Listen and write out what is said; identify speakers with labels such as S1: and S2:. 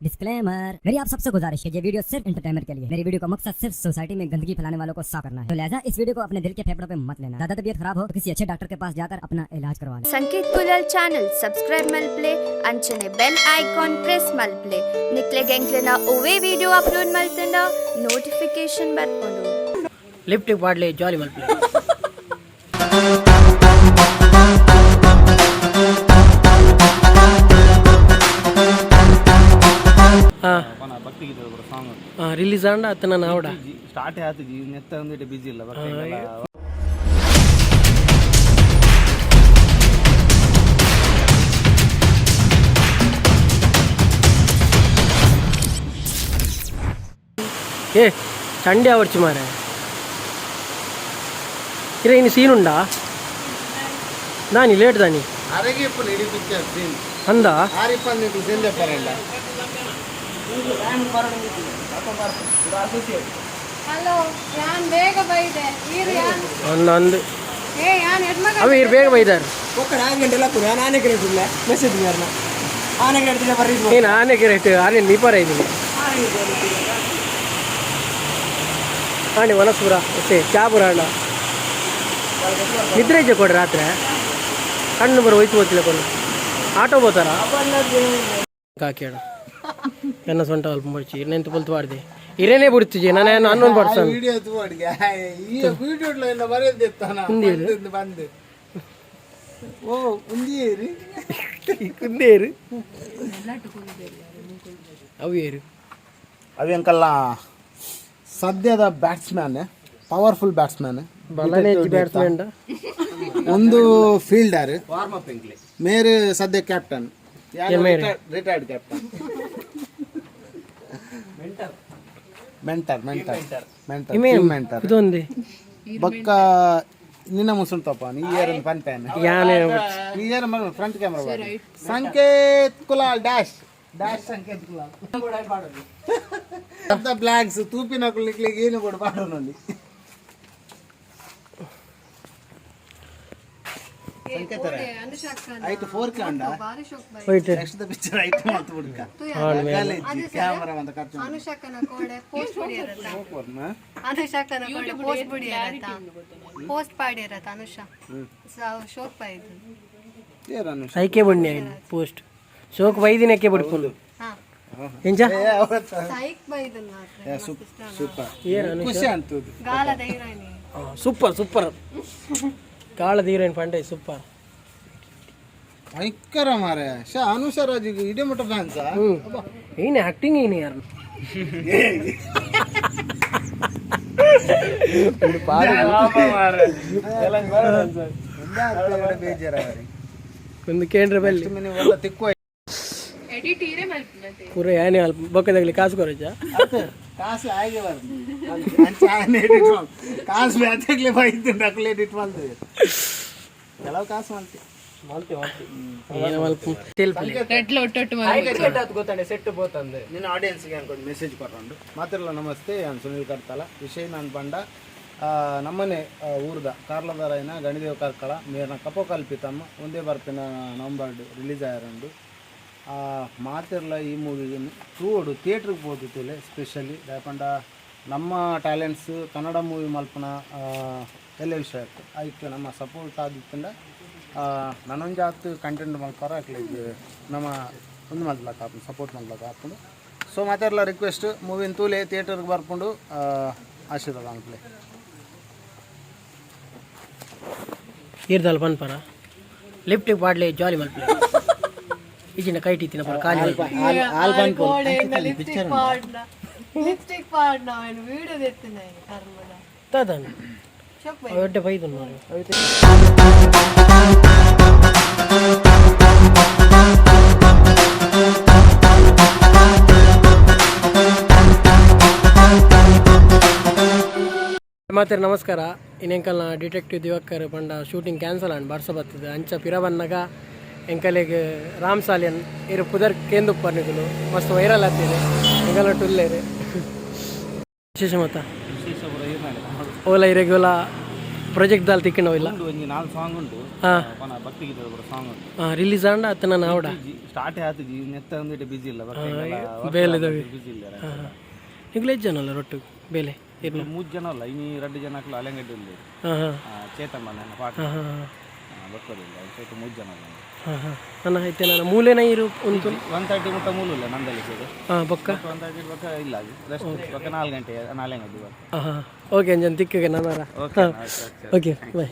S1: Disclaimer, मेरी आप सबसे गुजारिश है, ये वीडियो सिर्फ एंटरटेनमेंट के लिए है। मेरी वीडियो का मकसद सिर्फ सोसाइटी में गंदगी फैलाने वालों को साफ करना है, तो लिहाजा इस वीडियो को अपने दिल के फेफड़ों पे मत लेना। ज्यादा तबीयत खराब हो तो किसी अच्छे डॉक्टर के पास जाकर अपना इलाज करवा लें।
S2: ಸಂಕೇತ್ ಕುಲಾಲ್ ಚಾನಲ್ ಸಬ್ಸ್ಕ್ರೈಬ್ ಮಲ್ಪ್ಲೆ, ಅಂಚನೆ ಬೆಲ್ ಐಕಾನ್ ಪ್ರೆಸ್ ಮಲ್ಪ್ಲೆ. ನಿಕ್ಲೆಗ್ ಎಂಕ್ಲೆನ ಒವ್ವೆ ವಿಡಿಯೋ ಅಪ್ಲೋಡ್ ಮಲ್ತಂಡ ನೋಟಿಫಿಕೇಶನ್ ಬರ್ಪುಂಡು.
S3: ಲಿಫ್ಟಿಗೆ ಪಾಡ್ಲೆ, ಜಾಲಿ ಮಲ್ಪಲೆ. ಹಾಂ.
S4: ಭಕ್ತಿಗೀತೆ ಸಾಂಗ್.
S3: ಹಾಂ, ರಿಲೀಸ್ ಆಂಡ ಅತ್ತ ನಾನು ಆವಡ.
S4: ಸ್ಟಾರ್ಟ್ ಆತಜಿ, ನೆತ್ತ ಒಂದಿಟ್ಟು ಬಿಜಿ ಇಲ್ಲ.
S3: ಏ ಚಂಡಿ ಆವಡ್ಚಿ ಮಾರೆ. ಇರ ಇನ್ನು ಸೀನ್ ಉಂಡಾ? ದಾನಿ ಲೇಟ್ ದಾನಿ?
S4: ಅರೆಗೆ ಇಪ್ಪು ಇಡೀ ಪಿಕ್ಚರ್ ಸೀನ್.
S3: ಅಂದ.
S4: ಆರಿಪ್ಪ ನೀವು ಸೀನ್ ಪರಲ್ಲ.
S5: ಹಲೋ, ಯಾನ್ ಬೇಗ ಬೈದೆ ಈರು ಯಾನ್.
S3: ಅಂದ ಅಂದು.
S5: ಏ ಯಾನ್ ಎಡ್ಮಗ.
S3: ಅವ ಇರು ಬೇಗ ಬೈದಾರೆ. ಏನು ಆನೆ ರೇಟ್ ಆನೆ ಮೀಪಾರ ಇದ್ದೀನಿ ಆಣೆ ವನಸ್ಪುರ ಅಷ್ಟೇ. ಚಾ ಪುರ ಅಣ್ಣ, ನಿದ್ರೆ ಇಜ್ಜೆ ಕೊಡ್ರಿ. ರಾತ್ರಿ ಕಣ್ಣು ಬರೋ ಹೋಯ್ತು ಹೋಗ್ತಿಲ್ಲ ಕೊಂಡು ಆಟೋ ಬೋತಾರ ಕಾಕೇಡ ಎನ್ನ ಸೊಂಟ ಅಲ್ಪ ಮುಡ್ಚಿ ಇರ್ನೆಂತ ಪುಲ್ತು ಬಾರ್ದೆ ಇರೇನೇ ಬಿಡ್ತಿಜಿ. ನಾನು ಅನ್ನೊಂದು ಪರ್ಸನ್.
S4: ವಿಡಿಯೋ ತೋಡಿಗೆ ಈ ವಿಡಿಯೋ ಎಲ್ಲ ಬರೆದಿತ್ತಾನ ಬಂದು ಬಂದು ಓ ಉಂದಿಯೇರಿ.
S3: ಕುಂದೇರು ಅವು ಏರು.
S4: ಅವೆಂಕಲ್ಲ ಸದ್ಯದ ಬ್ಯಾಟ್ಸ್ಮ್ಯಾನ್, ಪವರ್ಫುಲ್ ಬ್ಯಾಟ್ಸ್ಮ್ಯಾನ್.
S3: ಬಲನೇ ಬ್ಯಾಟ್ಸ್ಮನ್.
S4: ಒಂದು ಫೀಲ್ಡರ್ ಮೇರೆ, ಸದ್ಯ captain, retired captain, mentor mentor mentor mentor.
S3: ಇದೊಂದು.
S4: ಬೊಕ್ಕ ನಿನ್ನ ಮುಸುನ್ ತಪ್ಪ ಈ ಇಯರ್ ಪನ್ಪೇನ್.
S3: ಯಾನೆ.
S4: ಈ year front camera Sanket Kulal dash dash Sanket Kulal blocks ತೂಪಿನ ಕುಲಿಕ್ಲಿಗೆ ಏನು ಕೂಡ ಪಾಡು ನೋಡಿ. ಐಟ್ ಫೋರ್ ಕೆ ಉಂಡ.
S3: ಹೋಯ್ತು.
S4: ನೆಕ್ಸ್ಟ್ the picture ಐಟ್ ಮಾತು ಹುಡುಕ ಕ್ಯಾಮರಾ ಅಂತ ಖರ್ಚು.
S5: ಅನುಷಕ್ಕನ ಕೋಡೆ ಪೋಸ್ಟ್ ಬಿಡಿಯರತ್ತ, ಅನುಷಕ್ಕನ ಕೋಡೆ ಪೋಸ್ಟ್ ಬಿಡಿಯರತ್ತ, ಪೋಸ್ಟ್ ಪಾಡಿಯರತ್ತ ಅನುಷಾ ಶೋಕ್ ಪಾಯಿದ್ದು.
S4: ಏರನ್ನು.
S3: ಐಕೆ ಬಣ್ಣಿ ಆಯ್ತು ಪೋಸ್ಟ್ ಶೋಕ್ ಬೈದಿನಕ್ಕೆ ಬಿಡ್ಕೊಂಡು
S5: ಹಾ.
S3: ಎಂಚ?
S5: ಸೈಕ್ ಬೈದನ್ ಮಾತ್ರ.
S4: ಸೂಪರ್, ಖುಷಿ ಅಂತದ್ದು.
S5: ಗಾಲದ ಹೀರೋಯಿನ್.
S3: ಸೂಪರ್ ಸೂಪರ್, ಕಾಳದ ಹೀರೋಯಿನ್ ಪಂಡೆ ಸೂಪರ್.
S4: ಭಯಂಕರ ಮಾರೆ ಶಾ ಅನುಷಾ ರಾಜಿಗೆ ಇಡೀ ಮಟ್ಟ ಫ್ಯಾನ್ಸ್.
S3: ಏನು ಆಕ್ಟಿಂಗ್ ಏನು ಯಾರು?
S4: ಬೇಜಾರ.
S3: ಒಂದು ಕೇಂದ್ರ ಬೆಲ್ಲಿ.
S4: ತಿಕ್ಕು.
S3: ಪೂರ ಯಾನೆ ಅಲ್ಪ ಬೊಕ್ಕದಾಗಲಿ ಕಾಸು ಕೊರಚ.
S4: ಕಾಸು ಆಗೆ ಬರ್ದು ಎಡಿಟ್ ಕಾಸು ಬ್ಯಾತಾಗ್ಲೇ ಬೈತು ನಕಲು ಎಡಿಟ್ ಮಾಡ್ತೇವೆ, ಕೆಲವು ಕಾಸು ಮಾಡ್ತೀವಿ.
S3: ಏನು ಅಲ್ಪ ತೆಲ್ಪಲಿ.
S4: ನಿನ್ನ ಆಡಿಯನ್ಸ್ಗೆ ಅನ್ಕೊಂಡು ಮೆಸೇಜ್ ಕೊಟ್ಟೊಂಡು ಮಾತಿರಲ್ಲ. ನಮಸ್ತೆ, ನಾನು ಸುನಿಲ್ ಕಡ್ತಲ. ವಿಷಯ ನಾನು ಪಂಡ ನಮ್ಮನೆ ಊರ್ದ ಕಾರ್ಲದರಾಯನ ಗಣಿದೇವ್ ಕಾರ್ಕಳ ಮೇರ್ನ ಕಪೋ ಕಲ್ಪಿತಮ್ಮ ಒಂದೇ ಬರ್ಪಿನ ನವಂಬರ್ ರಿಲೀಸ್ ಆಯರಂಡು. ಮಾತಿರ್ಲ ಈ ಮೂವಿಗೆ ತೂಡು, ಥಿಯೇಟ್ರಿಗೆ ಪೋತಿತ್ತಿಲ್ಲ. ಸ್ಪೆಷಲಿ ಯಾಕಂಡ ನಮ್ಮ ಟ್ಯಾಲೆಂಟ್ಸ್ ಕನ್ನಡ ಮೂವಿ ಮಲ್ಪನ ಎಲ್ಲ ವಿಷಯ ಆಯ್ತು. ಐಕ್ ನಮ್ಮ ಸಪೋರ್ಟ್ ಆದಿತ್ತಂಡ ನನೊಂಜಾತ್ ಕಂಟೆಂಟ್ ಮಲ್ಪಾರ ಅಕ್ಲೆಗ್ ನಮ್ಮ ಒಂದು ಮಲ್ಪಲಕ್ಕ ಆಪುಂಡು, ಸಪೋರ್ಟ್ ಮಲ್ಪಲಕ್ಕ ಆಪುಂಡು. ಸೊ ಮಾತೆರ್ಲ ರಿಕ್ವೆಸ್ಟ್, ಮೂವಿನ ತೂಲೆ, ಥಿಯೇಟರ್ಗೆ ಬರ್ಕೊಂಡು ಆಶೀರ್ವಾದ ಅನ್ಪ್ಲೆ.
S3: ಈರ್ದಲ್ ಪನ್ಪರ ಲಿಫ್ಟಿಗೆ ಪಾಡ್ಲೆ, ಜಾಲಿ ಮಲ್ಪಲೆ. ಈಜಿನ ಕೈಟಿ ತಿನ್ನ ಖಾಲಿ.
S5: ಲಿಪ್ಸ್ಟಿಕ್ ಪಾಡ್ನ, ಲಿಪ್ಸ್ಟಿಕ್ ಪಾಡ್ನ ಅವನು ವಿಡಿಯೋ ತೆತ್ತಿನ ಕರ್ಮದ.
S3: ತಾತಾನೆ.
S5: ಶೋಕ್.
S3: ಎಡ್ಡೆ ಬೈದು ಮಾರೆ. ಮಾತ್ರ ನಮಸ್ಕಾರ. ಇನ್ನೆಂಕಲ್ನ ಡಿಟೆಕ್ಟಿವ್ ದಿವಾಕರ್ ಪಂಡ ಶೂಟಿಂಗ್ ಕ್ಯಾನ್ಸಲ್ ಆಂಡ್ ಬರ್ಸ ಬರ್ತದೆ. ಅಂಚ ಪಿರ ಬನ್ನಗ ಎಂಕಲೆಗ್ ರಾಮ್ ಸಾಲಿಯನ್ ಇರು ಪುದರ್ ಕೇಂದುಪ್ಪ ನಿಗುಲು ಮಸ್ತ್ ವೈರಲ್ ಆಗ್ತಿದೆ. ಎಂಕಲ ಟುಲ್ಲೇರು ವಿಶೇಷ ಮತ ಓಲ ಇರೆಗುಲ. ಪ್ರಾಜೆಕ್ಟ್ ದಾಲ್ ತಿಕ್ಕಿನೋ ಇಲ್ಲ?
S6: ಉಂಡು, ಒಂಜಿ ನಾಲ್ ಸಾಂಗ್ ಉಂಡು. ಪನ ಭಕ್ತಿ ಗೀತೆ ಪೂರ ಸಾಂಗ್ ಉಂಡು.
S3: ರಿಲೀಸ್ ಆಂಡ ಅತ್ತ ನಾನು ಆವಡ?
S6: ಸ್ಟಾರ್ಟ್ ಆತುಜಿ, ನೆತ್ತ ಒಂದಿಟ ಬಿಜಿ ಇಲ್ಲ.
S3: ಬೇಲೆದ
S6: ಬಿಜಿ ಇಲ್ಲ.
S3: ನಿಗ್ಲು ಎಜ್ಜನಲ್ಲ ಜನ ಅಲ್ಲ ರೊಟ್ಟು ಬೇಲೆ ಇರ್ನ?
S6: ಮೂರು ಜನ ಅಲ್ಲ, ಇನಿ ರಡ್ಡು ಜನ ಅಕ್ಲು ಅಲೆಂಗಡ್ಡಿ ಉಲ್ಲೆರ್.
S3: ಹಾಂ ಹಾಂ
S6: ಚೇತನ್ ಬಂದ ಪಾಠ.
S3: ಹಾಂ ಹಾಂ.
S6: ಬೊಕ್ಕರಿಲ್ಲ ಚೇತ, ಮೂರು ಜನ ಅಲ್ಲ.
S3: ಹಾಂ ಹಾಂ, ನನ್ನ ಐತೆ ನನ್ನ ಮೂಲೆನ ಇರು ಉಂಟು.
S6: 1:30 ಮುಟ್ಟ ಮೂಲು ಇಲ್ಲ ನಂದಲಿ ಸೇರಿ.
S3: ಹಾಂ, ಬೊಕ್ಕ?
S6: 1:30 ಬೊಕ್ಕ ಇಲ್ಲ, ರೆಸ್ಟ್. ಬೊಕ್ಕ 4 ಗಂಟೆ ನಾಲ್ಕು ಗಂಟೆ.
S3: ಹಾಂ ಹಾಂ, ಓಕೆ ಅಂಜನ್ ತಿಕ್ಕಿಗೆ ನಾನಾರ.
S6: ಓಕೆ.
S3: Okay, bye.